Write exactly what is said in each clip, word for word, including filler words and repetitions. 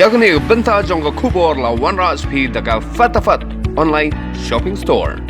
Ïa kane ka bynta jong ka khubor la wanrah sha phi da ka Fatafat Online Shopping Store.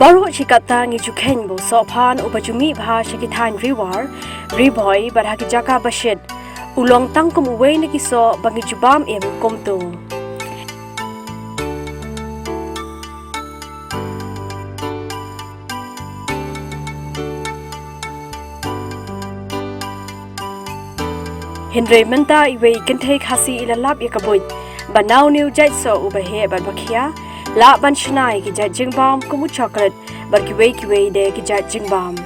Baroh shi katta ngi ju kheiñ ba u Sohphan uba ju mih bha sha ki thaiñ Ri War, Ri Bhoi bad ha ki jaka ba shit u long tang kum uwei na ki soh ba ngi ju bam im kumto. Hynrei mynta iwei i kynthei Khasi i la lap ïa ka buit ba na une u jait soh uba heh bad ba khia, lah ban shna ïa ki jait jingbam kum u chocolate bad kiwei kiwei de ki jait jingbam.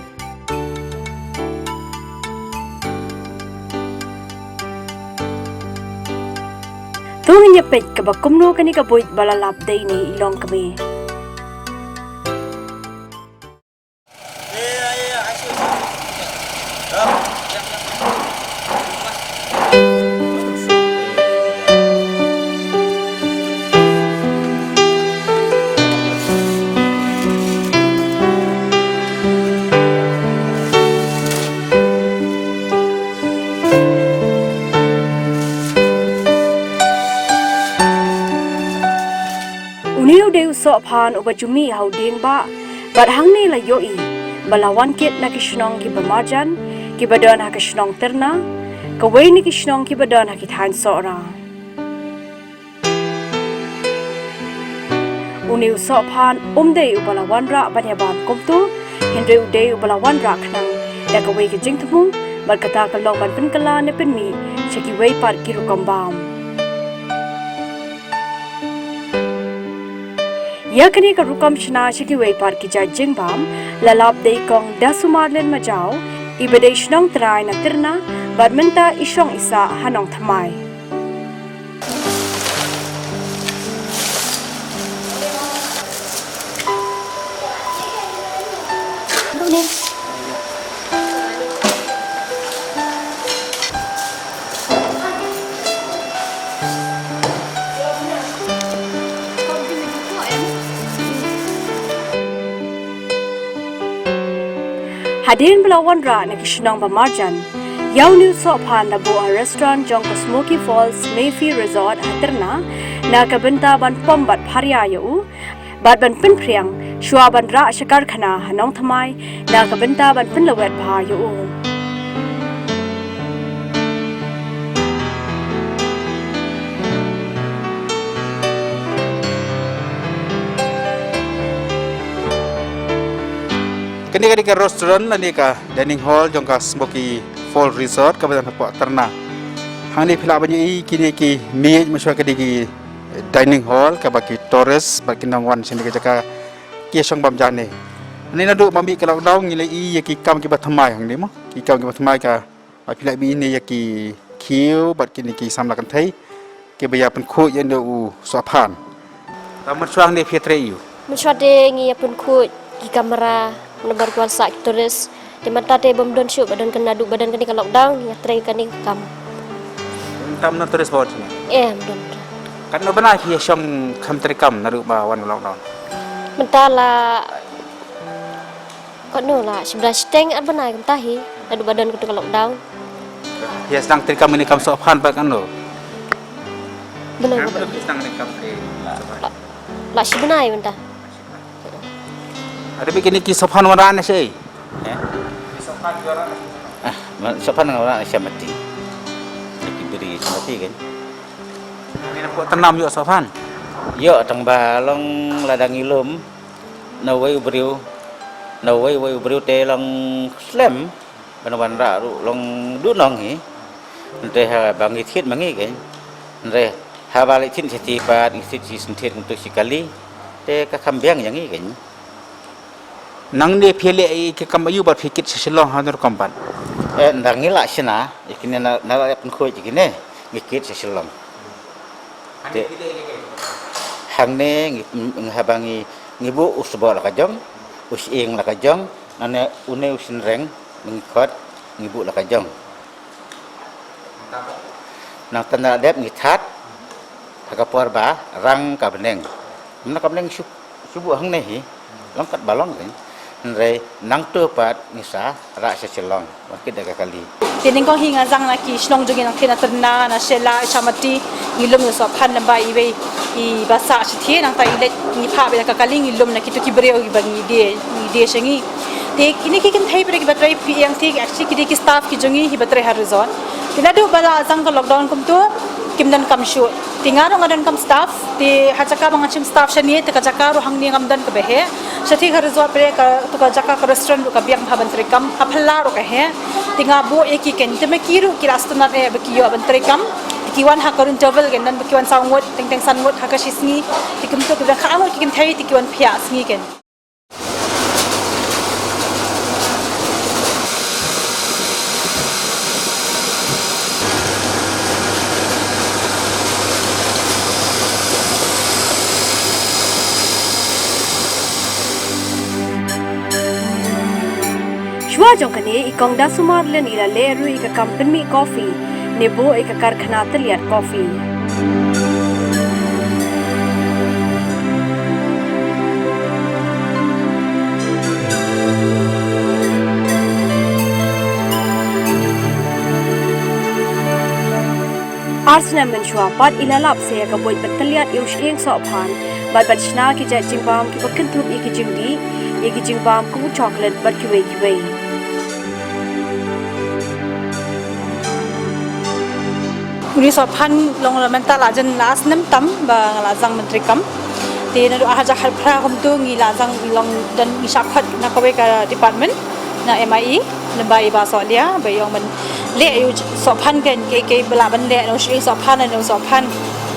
To ngin ïa peit kaba kumno kane ka buit ba la lap dei ne i long kmie. Une u dei u Sohphan uba ju mih ha u dieng bah, bad hangne la ïohi ba la wan kit na ki shnong kiba marjan, kiba don ha ka shnong Tyrna, kawei na ki shnong kiba don ha ki thaiñ Sohra. Une u Sohphan um dei uba la wanrah ban ïa bam kumto, hynrei u dei uba la wanrah khnang da kawei ka jingthmu, bad kata ka long ban pynkylla ne pynmih sha kiwei pat ki rukom bam. Ïa kane ka rukom shna sha kiwei pat ki jait jingbam la lap dei i kong Dasumar Lin Majaw, iba dei shnong trai na Tyrna bad mynta i shong i sah ha Nongthymmai. Hadien ba la wanrah na ki shnong ba marjan, ïa une u Sohphan la buh ha restaurant jong ka Smoky Falls Mayfi Resort ha Tyrna na ka bynta ban pom bad pharia ïa u, bad ban pynphriang shuwa ban rah sha karkhana ha Nongthymmai na ka bynta ban pynlawet bha ïa u. Kane ka dei ka restaurant lane ka dining hall jong ka Smoky Fall Resort kaba don hapoh Tyrna. Hangne phi lah ban ïohi kine ki miej, mynshuwa ka dei ki dining hall kaba ki tourist bad ki nongwan shane ka jaka ki shong bam ja ne. Hangne naduh ba mih ka lockdown ngi la ïohi ïa ki kam kiba thymmai hangne mo. Ki kam kiba thymmai ka, ba phi lah ban ïohi ne ïa ki khiew bad kine ki samla kynthei kiba ïa pynkhuid ïa une u Sohphan. Tang mynshuwa hangne phi ïatrei aïu? Mynshuwa te ngi ïa pynkhuid ki kamra namar kwah sah ki tourist. Te mynta te bym don shuh ba don kane, naduh ba don kane ka lockdown ngi ïatrei kane ka kam. Mynta ym don tourist ba wan shane? Em, ym don. Katno bnai phi ïa shong kham treikam naduh ba wan ka lockdown? Mynta la, katno la, shi bnai shiteng ar bnai kumta hi, naduh ba don kane ka lockdown. Phi ïa sdang treikam kane ka kam Sohphan ba katno? Bnai. Katno phi sdang kane ka kam treikam Sohphan? La, la shi bnai mynta. Ada bikin niki Sohphan wanrah na sei. Eh? Ah, ma-, Sohphan wanrah na sei mati. Niki beri mati kan. Ni na pok tenam yuk Sohphan. Yuk tang ba long ladang ilum. Na wei u briew. Na wei wei u briew te long slem. Ban wanrah ruh long duh nong hi. Nte ha ba ngi thied ma ngi kein. Nte ha ba leh thied shi ti pat ngi thied shi senthied ngi tu shi kali. Te ka kham biang ïa ngi kein. Nangne phi leh ïa ki kam aïu bad phi kit sha Shillong ha rukom pat? Eh, nda ngi la shna ïa kine na, na la pynkhuid ïa kine ngi kit sha Shillong. Te hangne ngi, ngi haba ngi, ngi buh u sboh la ka jong, u shyieng la ka jong, nane une u shynreng, ngi khot, ngi buh la ka jong. Nangta na dep ngi that, ha ka por ba rang ka bneng. Mna ka bneng shu, shu buh hangne hi. Long kat ba long ring. Hynrei nangto pat ngi sa rah sha Shillong ban kit da ka kali. Te nyngkong hi nga zang na ki shnong jong ngi nangthie na Tyrna, na Shella, Chamati, ngi lum ïa u sohphan lem bad iwei i ba sah shathie, nangta i leit ngi phah beit da ka kali, ngi lum na kito ki briew kiba ngi die, ngi die sha ngi. Te kine ki kynthei pat kiba trei phi ïang te, actually ki dei ki staff ki jong ngi hi ba trei ha resort. Te naduh ba la zang ka lockdown kumto kim donkam shuh. Te nga ruh nga donkam staff, te ha jaka ba ngan shim staff shane, te ka jaka ruh hangne ngam don kaba heh. Shathie ka resort pat ka, to ka jaka ka restaurant ruh ka biang bha ban trei kam, ha phylla ruh ka heh. Te nga buh ïa ki keiñ, te ma ki ruh ki la sngewtynnat eh ba ki ïoh ban trei kam. Te ki wan ha ka interval keiñ, don ba ki wan saw ngut, teng teng san ngut ha ka shi sngi. Te kumto ki dang kha ngut ki kynthei, te ki wan phiah sngi keiñ. Shuwa jong kane i Kong Dasumarlin i la leh ruh ïa ka kam pynmih coffee ne buh ïa ka karkhana tylliat coffee. Ar snem mynshuwa pat i la lap sa ïa ka buit ban tylliat ïa u shyieng sohphan bad ban shna ki jait jingbam kiba kynthup ïa ki jingdih, ïa ki jingbam kum u chocolate bad kiwei kiwei. Une u sohphan long la mynta la jan la ar snem tam ba nga la zang ban trei kam. Te naduh ar hajar khatphra kumto ngi la zang, long don ngi shah khot na kawei ka department na M I E, lem bad i Bah Sohlia, ba i ong ban leh ïa u sohphan keiñ, kaei kaei ba lah ban leh na u shyieng sohphan, na u sohphan.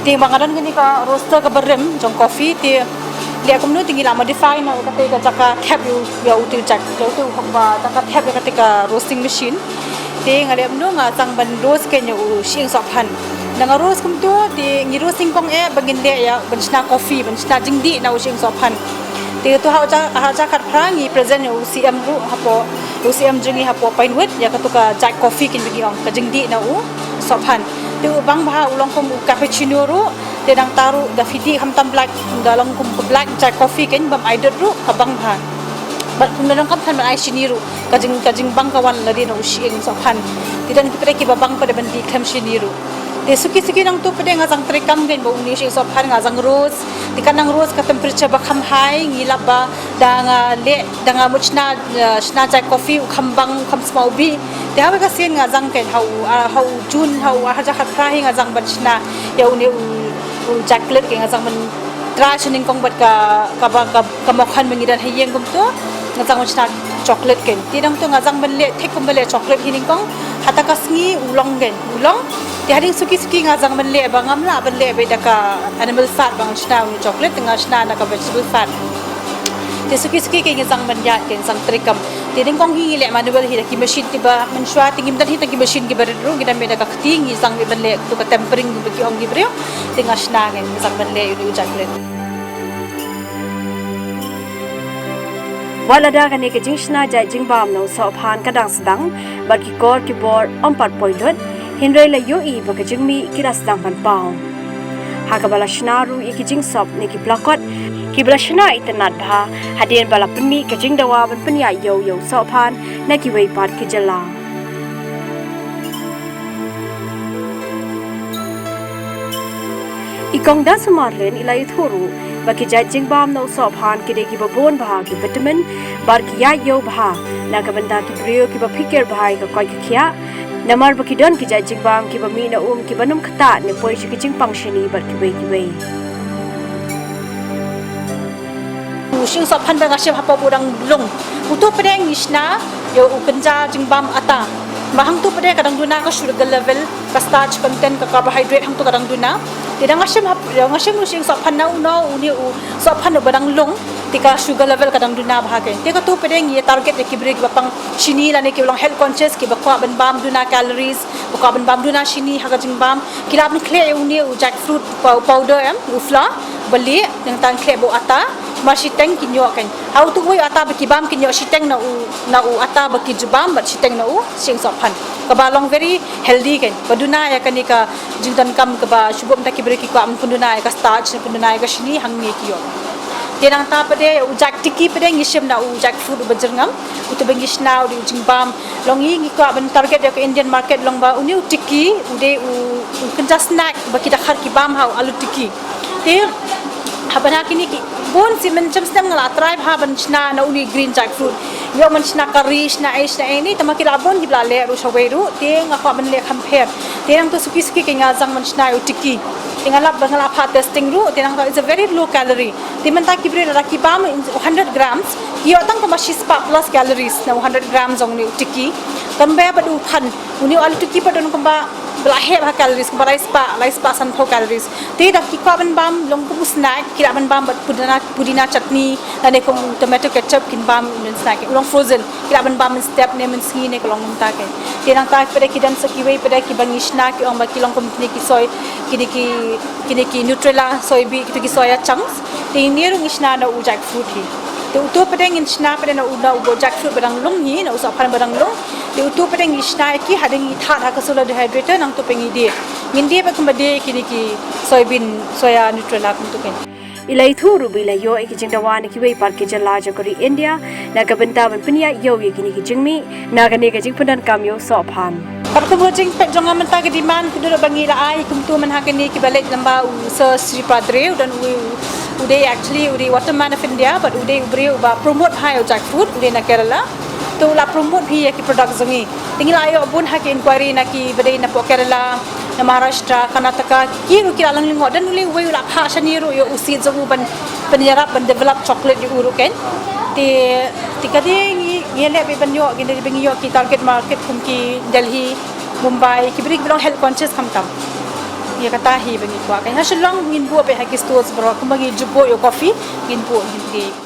Te ba nga don kane ka roaster kaba rim jong coffee, te leh kumno, te ngi la modify noh ïa kata ka jaka thep ïa u, ïa uto u jaka, ïa uto u, ba jaka thep ïa kata ka roasting machine. Te nga leh kumno, nga zang ban roast keiñ ïa u shyieng sohphan. Nda nga roast kumto, te ngi roast nyngkong eh ba ngin leh ïa ban shna coffee, ban shna jingdih na u shyieng sohphan. Te to ha hajar, ha hajar khatphra ngi present ïa u C M ruh hapoh, u C M jong ngi hapoh Pinewood, ïa kato ka jait coffee keiñ ba ngi ong ka jingdih na u sohphan. Te u bang bha, u long kum u cappuccino ruh, te nangta ruh da phi dih khamtam black, da long kum ka black jait coffee keiñ, bym ai dud ruh ka bang bha. Bad kumno nang kam than ban ai shini ruh, ka jing, ka jingbang ka wan lade na u shyieng sohphan. Te don ki pat kiba bang pat ban dih khlem shini ruh. Te suki suki nangto pat nga zang trei kam keiñ ba une u shyieng sohphan nga zang roast. Te ka nang roast ka temperature ba kham high, ngi lap ba da nga leh, da nga mut shna, eh, shna jait coffee u kham bang, u kham sma u bih. Te ha kawei ka sien nga zang keiñ ha u, ah, ha u June, ha u ar hajar khatphra hi nga zang ban shna ïa une u, u chocolate keiñ, nga zang ban try sha nyngkong bad ka, kaba, ka, ka makkhan ba ngi don ha ïing kumto, nga zang ban shna chocolate keiñ. Te nangto nga zang ban leh thik kumba leh chocolate hi nyngkong, hata ka sngi u long keiñ, u long. Te hadien suki suki nga zang ban leh ba ngam lah ban leh beit da ka animal fat ba ngan shna une u chocolate, te nga shna na ka vegetable fat. Te suki suki keiñ nga zang ban ïaid keiñ, zang trei kam. Te nyngkong hi ngi leh manual hi da ki machine, te ba mynshuwa te ngim don hi tang ki machine kiba rit ruh, ngi don beit da ka kti, ngi zang beit ban leh kato ka tempering ba ki ong ki briew. Te nga shna keiñ, nga zang ban leh une u chocolate. Wat lada kane ka jingshna jait jingbam na u sohphan ka dang sdang, bad ki kor ki bor ym pat poi lut, hynrei la ïohi ba ka jingmih ki la sdang ban paw. Ha kaba la shna ruh ïa ki jingsop ne ki plakot, kiba la shna itynnad bha, hadien ba la pynmih ka jingdawa ban pynïaid ïew ïa u sohphan na kiwei pat ki jylla. I Kong Dasumarlin i la ïathuh ruh ba ki jait jingbam na u sohphan ki dei kiba bun bha ki vitamin bad ki ïaid ïew bha na ka bynta ki briew kiba phikir bha ïa ka koit ka khiah, namar ba ki don ki jait jingbam kiba mih na um kiba nym ktah ne poi sha ki jingpang shini bad kiwei kiwei. U shyieng sohphan ba nga shim hapoh ba u dang lung, uto pat ngi shna ïa u kynja jingbam atta. Ba hangto pat ka dang duna ka sugar level, ka starch content, ka carbohydrate hangto ka dang duna. Te da nga shim hap, da nga shim u shyieng sohphan na uno, une u sohphan ba dang lung, te ka sugar level ka dang duna bha keiñ. Te kato pat ngi target ïa ki briew kiba pang shini lane kiba long health conscious, kiba kwah ban bam duna calories, ba kwah ban bam duna shini ha ka jingbam. Ki lah ban khleh ïa une u jackfruit pow-, powder em, u flour ba lieh, nangta khleh bad u atta, mar shiteng kin ïoh keiñ. Ha uto uwei u atta ba ki bam kin ïoh shiteng na u, na u atta ba ki ju bam bad shiteng na u shyieng sohphan. Kaba long very healthy keiñ. Ba duna ïa kane ka jingdonkam kaba shu buh mynta ki briew ki kwah ban pynduna ïa ka starch, pynduna ïa ka shini, hangne ki ïoh. Te nangta pat de u jack tikki pat de ngi shim na u jackfruit uba jyrngam. Uta ba ngi shna u dei u jingbam. Long ngi ngi kwah ban target ïa ka Indian market long ba une u tikki u dei u, u kynja snack ba ki dkhar ki bam ha u alu tikki. Te haba na kine ki bun sien mynshem snem nga la try bha ban shna na une u green jackfruit. Ïoh ban shna curry, shna ei shna ei ne, tangba ki la bun kiba la leh ruh shawei ruh. Te nga kwah ban leh kham pher. Te nangta suki suki ki nga zang ban shna ïa u tikki. Te nga lap ba nga la phah testing ruh. Te nangta it's a very low calorie. Te mynta ki briew lada ki bam u hundred grams, ki ïoh tang kumba shispah plus calories na u hundred grams jong une u tikki. Compare bad u phan, une u alu tikki pat don kumba ba la heh bha calories, kumba lai spah, lai spah sanphew calories. Te da ki kwah ban bam long kum u snack, ki lah ban bam bad pudina, pudina chutney lane kum tomato ketchup, kin bam u dei u snack, u long frozen. Ki lah ban bam mynstep ne mynsngi ne ka long mynta kein. Te nangta pat de ki don sa kiwei pat de kiba ngi shna ki ong ba ki long kum kine ki soy, kine ki, kine ki Nutella soy bi, kito ki soya chunks. Te ine ruh ngi shna na u jackfruit hi. Te uto pat de ngin shna pat de na u, na u jackfruit ba dang lung hi, na u sohphan ba dang lung. Te uto pat de ngi shna ïa ki, hadien ngi thad ha ka solar dehydrator, nangta pat ngi die. Ngin die pat kumba die kine ki soybean, soya Nutella kumto kein. I la ïathuh ruh ba i la ïoh ïa ki jingdawa na kiwei pat ki jylla jong ka ri India na ka bynta ban pynïaid ïew ïa kine ki jingmih na kane ka jingpyndonkam ïa u sohphan. Katkum ka jingpeit jong nga mynta ka demand ka dei ba ngi la ai kumto man ha kine kiba leit lem bad u Sir Sripaad Ray, u don u, u dei actually u dei Waterman of India, but u dei u briew uba promote bha ïa u jackfruit, u dei na Kerala. To u la promote bha ïa ki product jong ngi. Te ngi la ïoh bun ha ki inquiry na kiba dei napoh Kerala, na Maharashtra, Karnataka, ki ruh ki la long lyngngoh. Don u lei uwei u la phah shane ruh ïa u seed jong u ban, ban ïarap ban develop chocolate ïa u ruh kein. Te, te ka dei ngi, ngi leh beit ban ïoh, ngi dei ba ngi ïoh ki target market kum ki Delhi, Mumbai, kiba dei kiba long health conscious khamtam. Ïa kata hi ba ngi kwah kein. Ha Shillong ngin buh beit ha ki stores baroh kumba ngi ju buh ïa u coffee, ngin buh, ngin dei.